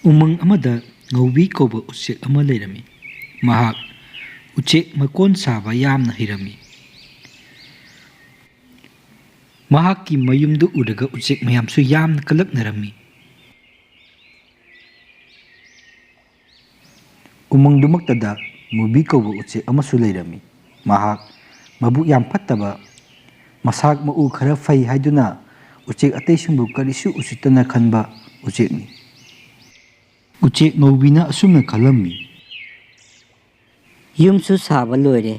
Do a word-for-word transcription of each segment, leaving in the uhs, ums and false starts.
ꯎꯃꯪ ꯑꯃꯗ ꯉꯧꯕꯤ ꯀꯧꯕ ꯎꯆꯦꯛ ꯑꯃ ꯂꯩꯔꯝꯃꯤ꯫ ꯃꯍꯥꯛ ꯎꯆꯦꯛ ꯃꯀꯣꯟ ꯁꯥꯕ ꯌꯥꯝꯅ ꯍꯩꯔꯝꯃꯤ꯫ ꯃꯍꯥꯛꯀꯤ ꯃꯌꯨꯝꯗꯨ ꯎꯔꯒ ꯎꯆꯦꯛ ꯃꯌꯥꯝꯁꯨ ꯌꯥꯝꯅ ꯀꯂꯛꯅꯔꯝꯃꯤ꯫ ꯎꯃꯪꯗꯨꯃꯛꯇꯗ ꯃꯨꯕꯤ ꯀꯧꯕ ꯎꯆꯦꯛ ꯑꯃꯁꯨ ꯂꯩꯔꯝꯃꯤ꯫ ꯃꯍꯥꯛ ꯃꯕꯨꯛ ꯌꯥꯝ ꯐꯠꯇꯕ, ꯃꯁꯥꯛ ꯃꯎ ꯈꯔ ꯐꯩ ꯍꯥꯏꯗꯨꯅ ꯎꯆꯦꯛ ꯑꯇꯩꯁꯤꯡꯕꯨ ꯀꯔꯤꯁꯨ ꯎꯁꯤꯠꯇꯅ ꯈꯟꯕ ꯎꯆꯦꯛꯅꯤ꯫ ꯎꯆꯦꯛ ꯉꯧꯕꯤꯅ ꯑꯁꯨꯝꯅ ꯈꯜꯂꯝꯃꯤ꯫ ꯌꯨꯝꯁꯨ ꯁꯥꯕ ꯂꯣꯏꯔꯦ,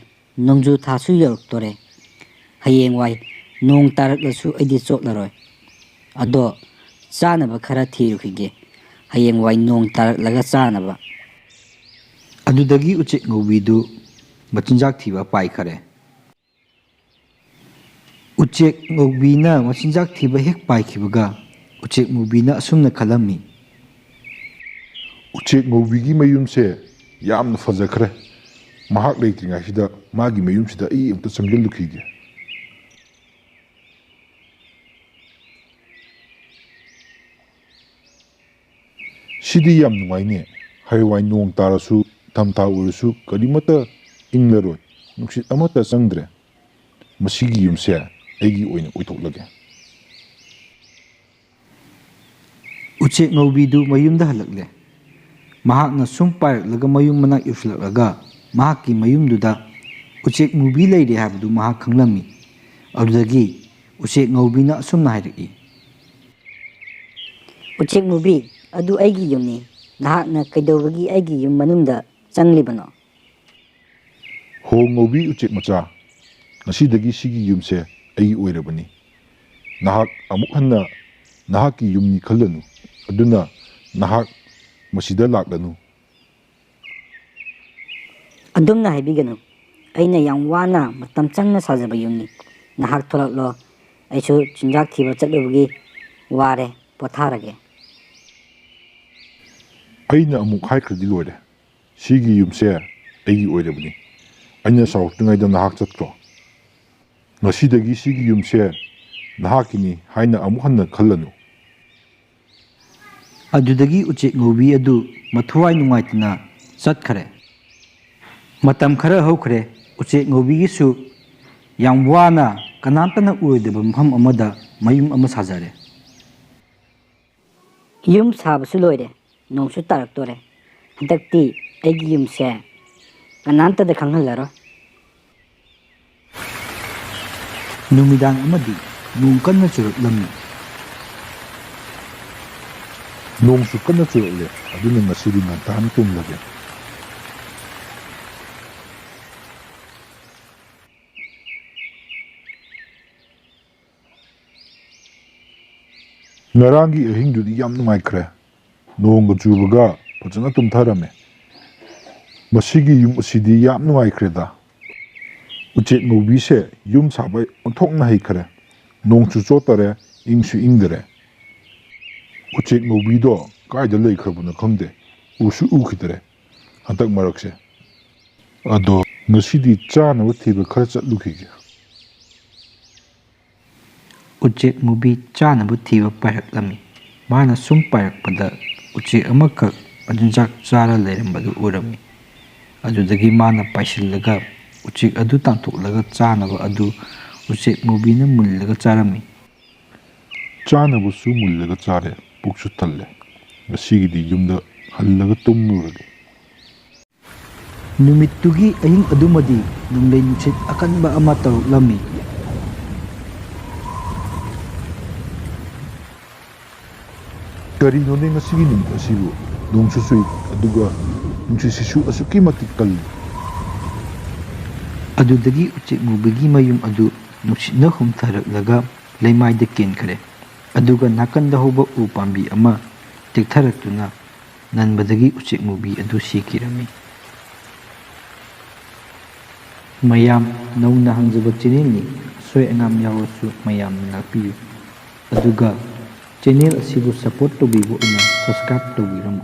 ꯅꯣꯡꯖꯨ ꯊꯥꯁꯨ ꯌꯧꯔꯛꯇꯣꯔꯦ꯫ ꯍꯌꯦꯡꯋꯥꯏ ꯅꯣꯡ ꯇꯥꯔꯛꯂꯁꯨ ꯑꯩꯗꯤ ꯆꯣꯠꯂꯔꯣꯏ꯫ ꯑꯗꯣ ꯆꯥꯅꯕ ꯈꯔ ꯊꯤꯔꯨꯈꯤꯒꯦ, ꯍꯌꯦꯡꯋꯥꯏ ꯅꯣꯡ ꯇꯥꯔꯛꯂꯒ ꯆꯥꯅꯕ꯫ ꯑꯗꯨꯗꯒꯤ ꯎꯆꯦꯛ ꯉꯧꯕꯤꯗꯨ ꯃꯆꯤꯟꯖꯥꯛ ꯊꯤꯕ ꯄꯥꯏꯈꯔꯦ꯫ ꯎꯆꯦꯛ ꯉꯧꯕꯤꯅ ꯃꯆꯤꯟꯖꯥꯛ ꯊꯤꯕ ꯍꯦꯛ ꯄꯥꯏꯈꯤꯕꯒ, ꯎꯆꯦꯛ ꯉꯧꯕꯤꯅ ꯑꯁꯨꯝꯅ ꯈꯜꯂꯝꯃꯤ꯫ ꯎꯆꯦꯛ ꯉꯧꯕꯤꯒꯤ ꯃꯌꯨꯝꯁꯦ ꯌꯥꯝꯅ ꯐꯖꯈ꯭ꯔꯦ꯫ ꯃꯍꯥꯛ ꯂꯩꯇ꯭ꯔꯤꯉꯩꯁꯤꯗ ꯃꯥꯒꯤ ꯃꯌꯨꯝꯁꯤꯗ ꯑꯩ ꯑꯃꯨꯛꯇ ꯆꯪꯁꯤꯜꯂꯨꯈꯤꯒꯦ꯫ ꯁꯤꯗꯤ ꯌꯥꯝ ꯅꯨꯡꯉꯥꯏꯅꯦ꯫ ꯍꯌꯦꯡꯋꯥꯏ ꯅꯣꯡ ꯇꯥꯔꯁꯨ, ꯊꯝꯊꯥ ꯑꯣꯏꯔꯁꯨ ꯀꯔꯤꯃꯠꯇ ꯏꯪꯂꯔꯣꯏ, ꯅꯨꯡꯁꯤꯠ ꯑꯃꯠꯇ ꯆꯪꯗ꯭ꯔꯦ꯫ ꯃꯁꯤꯒꯤ ꯌꯨꯝꯁꯦ ꯑꯩꯒꯤ ꯑꯣꯏꯅ ꯑꯣꯏꯊꯣꯛꯂꯒꯦ꯫ ꯎꯆꯦꯛ ꯉꯧꯕꯤꯗꯨ ꯃꯌꯨꯝꯗ ꯍꯜꯂꯛꯂꯦ꯫ ꯃꯍꯥꯛꯅ ꯁꯨꯝ ꯄꯥꯏꯔꯛꯂꯒ ꯃꯌꯨꯝ ꯃꯅꯥꯛ ꯌꯧꯁꯤꯜꯂꯛꯂꯒ ꯃꯍꯥꯛꯀꯤ ꯃꯌꯨꯝꯗꯨꯗ ꯎꯆꯦꯛ ꯃꯨꯕꯤ ꯂꯩꯔꯦ ꯍꯥꯏꯕꯗꯨ ꯃꯍꯥꯛ ꯈꯪꯂꯝꯃꯤ꯫ ꯑꯗꯨꯗꯒꯤ ꯎꯆꯦꯛ ꯉꯧꯕꯤꯅ ꯑꯁꯨꯝꯅ ꯍꯥꯏꯔꯛꯏ꯫ ꯎꯆꯦꯛ ꯃꯨꯕꯤ, ꯑꯗꯨ ꯑꯩꯒꯤ ꯌꯨꯝꯅꯤ꯫ ꯅꯍꯥꯛꯅ ꯀꯩꯗꯧꯕꯒꯤ ꯑꯩꯒꯤ ꯌꯨꯝ ꯃꯅꯨꯡꯗ ꯆꯪꯂꯤꯕꯅꯣ? ꯍꯣ ꯉꯧꯕꯤ ꯎꯆꯦꯛ ꯃꯆꯥ, ꯉꯁꯤꯗꯒꯤ ꯁꯤꯒꯤ ꯌꯨꯝꯁꯦ ꯑꯩꯒꯤ ꯑꯣꯏꯔꯕꯅꯤ꯫ ꯅꯍꯥꯛ ꯑꯃꯨꯛ ꯍꯟꯅ ꯅꯍꯥꯛꯀꯤ ꯌꯨꯝꯅꯤ ꯈꯜꯂꯅꯨ, ꯑꯗꯨꯅ ꯅꯍꯥꯛ ꯃꯁꯤꯗ ꯂꯥꯛꯂꯅꯨ꯫ ꯑꯗꯨꯝꯅ ꯍꯥꯏꯕꯤꯒꯅꯨ꯫ ꯑꯩꯅ ꯌꯥꯝ ꯋꯥꯅ ꯃꯇꯝ ꯆꯪꯅ ꯁꯥꯖꯕ ꯌꯨꯝꯅꯤ꯫ ꯅꯍꯥꯛ ꯊꯣꯛꯂꯛꯂꯣ꯫ ꯑꯩꯁꯨ ꯆꯤꯟꯖꯥꯛ ꯊꯤꯕ ꯆꯠꯂꯨꯕꯒꯤ ꯋꯥꯔꯦ, ꯄꯣꯊꯥꯔꯒꯦ꯫ ꯑꯩꯅ ꯑꯃꯨꯛ ꯍꯥꯏꯈ꯭ꯔꯗꯤ ꯂꯣꯏꯔꯦ꯫ ꯁꯤꯒꯤ ꯌꯨꯝꯁꯦ ꯑꯩꯒꯤ ꯑꯣꯏꯔꯕꯅꯤ꯫ ꯑꯩꯅ ꯁꯥꯎꯔꯛꯇ꯭ꯔꯤꯉꯩꯗ ꯅꯍꯥꯛ ꯆꯠꯈ꯭ꯔꯣ꯫ ꯉꯁꯤꯗꯒꯤ ꯁꯤꯒꯤ ꯌꯨꯝꯁꯦ ꯅꯍꯥꯛꯀꯤꯅꯤ ꯍꯥꯏꯅ ꯑꯃꯨꯛ ꯍꯟꯅ ꯈꯜꯂꯅꯨ꯫ ꯑꯗꯨꯗꯒꯤ ꯎꯆꯦꯛ ꯉꯧꯕꯤ ꯑꯗꯨ ꯃꯊ꯭ꯋꯥꯏ ꯅꯨꯡꯉꯥꯏꯇꯅ ꯆꯠꯈꯔꯦ꯫ ꯃꯇꯝ ꯈꯔ ꯍꯧꯈ꯭ꯔꯦ꯫ ꯎꯆꯦꯛ ꯉꯧꯕꯤꯒꯤꯁꯨ ꯌꯥꯝ ꯋꯥꯅ ꯀꯅꯥꯝꯇꯅ ꯎꯔꯣꯏꯗꯕ ꯃꯐꯝ ꯑꯃꯗ ꯃꯌꯨꯝ ꯑꯃ ꯁꯥꯖꯔꯦ꯫ ꯌꯨꯝ ꯁꯥꯕꯁꯨ ꯂꯣꯏꯔꯦ, ꯅꯣꯡꯁꯨ ꯇꯥꯔꯛꯇꯣꯔꯦ꯫ ꯍꯟꯗꯛꯇꯤ ꯑꯩꯒꯤ ꯌꯨꯝꯁꯦ ꯀꯅꯥꯝꯇꯗ ꯈꯪꯍꯜꯂꯔꯣꯏ꯫ ꯅꯨꯃꯤꯗꯥꯡ ꯑꯃꯗꯤ ꯅꯣꯡ ꯀꯟꯅ ꯆꯨꯔꯛꯂꯝꯃꯤ꯫ ꯅꯣꯡꯁꯨ ꯀꯟꯅ ꯆꯨꯔꯛꯂꯦ, ꯑꯗꯨꯅ ꯉꯁꯤꯗꯤ ꯉꯟꯇꯥꯅ ꯇꯨꯝꯂꯒꯦ꯫ ꯉꯔꯥꯡꯒꯤ ꯑꯍꯤꯡꯗꯨꯗꯤ ꯌꯥꯝ ꯅꯨꯡꯉꯥꯏꯈ꯭ꯔꯦ꯫ ꯅꯣꯡꯒ ꯆꯨꯕꯒ ꯐꯖꯅ ꯇꯨꯝꯊꯔꯝꯃꯦ꯫ ꯃꯁꯤꯒꯤ ꯌꯨꯝ ꯑꯁꯤꯗꯤ ꯌꯥꯝ ꯅꯨꯡꯉꯥꯏꯈ꯭ꯔꯦꯗ꯫ ꯎꯆꯦꯛ ꯉꯧꯕꯤꯁꯦ ꯌꯨꯝ ꯁꯥꯕ ꯑꯣꯟꯊꯣꯛꯅ ꯍꯩꯈ꯭ꯔꯦ꯫ ꯅꯣꯡꯁꯨ ꯆꯣꯠꯇꯔꯦ, ꯏꯪꯁꯨ ꯏꯪꯗꯔꯦ꯫ ꯎꯆꯦꯛ ꯉꯧꯕꯤꯗꯣ ꯀꯥꯏꯗ ꯂꯩꯈ꯭ꯔꯕꯅꯣ ꯈꯪꯗꯦ, ꯎꯁꯨ ꯎꯈꯤꯗꯔꯦ ꯍꯟꯗꯛ ꯃꯔꯛꯁꯦ꯫ ꯑꯗꯣ ꯉꯁꯤꯗꯤ ꯆꯥꯅꯕ ꯊꯤꯕ ꯈꯔ ꯆꯠꯂꯨꯈꯤꯒꯦ꯫ ꯎꯆꯦꯛ ꯉꯧꯕꯤ ꯆꯥꯅꯕ ꯊꯤꯕ ꯄꯥꯏꯔꯛꯂꯝꯃꯤ꯫ ꯃꯥꯅ ꯁꯨꯝ ꯄꯥꯏꯔꯛꯄꯗ ꯎꯆꯦꯛ ꯑꯃꯈꯛ ꯃꯆꯤꯟꯖꯥꯛ ꯆꯥꯔ ꯂꯩꯔꯝꯕꯗꯨ ꯎꯔꯝꯃꯤ꯫ ꯑꯗꯨꯗꯒꯤ ꯃꯥꯅ ꯄꯥꯏꯁꯤꯜꯂꯒ ꯎꯆꯦꯛ ꯑꯗꯨ ꯇꯥꯟꯊꯣꯛꯂꯒ ꯆꯥꯅꯕ ꯑꯗꯨ ꯎꯆꯦꯛ ꯉꯧꯕꯤꯅ ꯃꯨꯜꯂꯒ ꯆꯥꯔꯝꯃꯤ꯫ ꯆꯥꯅꯕꯁꯨ ꯃꯨꯜꯂꯒ ꯆꯥꯔꯦ, ꯄꯨꯛꯁꯨ ꯊꯜꯂꯦ꯫ ꯉꯁꯤꯒꯤꯗꯤ ꯌꯨꯝꯗ ꯍꯜꯂꯒ ꯇꯨꯝꯂꯨꯔꯒꯦ꯫ ꯅꯨꯃꯤꯠꯇꯨꯒꯤ ꯑꯍꯤꯡ ꯑꯗꯨꯃꯗꯤ ꯅꯣꯡꯂꯩ ꯅꯨꯡꯁꯤꯠ ꯑꯀꯟꯕ ꯑꯃ ꯇꯧꯔꯛꯂꯝꯃꯤ꯫ ꯀꯔꯤꯅꯣꯅꯦ ꯉꯁꯤꯒꯤ ꯅꯨꯃꯤꯠ ꯑꯁꯤꯕꯨ? ꯅꯣꯡꯁꯨ ꯆꯨꯏ, ꯑꯗꯨꯒ ꯅꯨꯡꯁꯤꯠꯁꯤꯁꯨ ꯑꯁꯨꯛꯀꯤ ꯃꯇꯤꯛ ꯀꯜꯂꯤ꯫ ꯑꯗꯨꯗꯒꯤ ꯎꯆꯦꯛ ꯉꯧꯕꯤꯒꯤ ꯃꯌꯨꯝ ꯑꯗꯨ ꯅꯨꯡꯁꯤꯠꯅ ꯍꯨꯝꯊꯔꯛꯂꯒ ꯂꯩꯃꯥꯏꯗ ꯀꯦꯟꯈꯔꯦ꯫ ꯑꯗꯨꯒ ꯅꯥꯀꯟꯗ ꯍꯧꯕ ꯎ ꯄꯥꯝꯕꯤ ꯑꯃ ꯇꯦꯛꯊꯔꯛꯇꯨꯅ ꯅꯟꯕꯗꯒꯤ ꯎꯆꯦꯛ ꯉꯧꯕꯤ ꯑꯗꯨ ꯁꯤꯈꯤꯔꯝꯃꯤ꯫ ꯃꯌꯥꯝ ꯅꯧꯅ ꯍꯥꯡꯖꯕ ꯆꯦꯅꯦꯜꯅꯤ, ꯑꯁꯣꯏ ꯑꯉꯥꯝ ꯌꯥꯎꯔꯁꯨ ꯃꯌꯥꯝꯅ ꯉꯥꯛꯄꯤꯌꯨ꯫ ꯑꯗꯨꯒ ꯆꯦꯅꯦꯜ ꯑꯁꯤꯕꯨ ꯁꯄꯣꯔꯠ ꯇꯧꯕꯤꯕ ꯑꯣꯏꯅ ꯁꯕꯁꯀ꯭ꯔꯥꯏꯕ ꯇꯧꯕꯤꯔꯝꯃꯨ꯫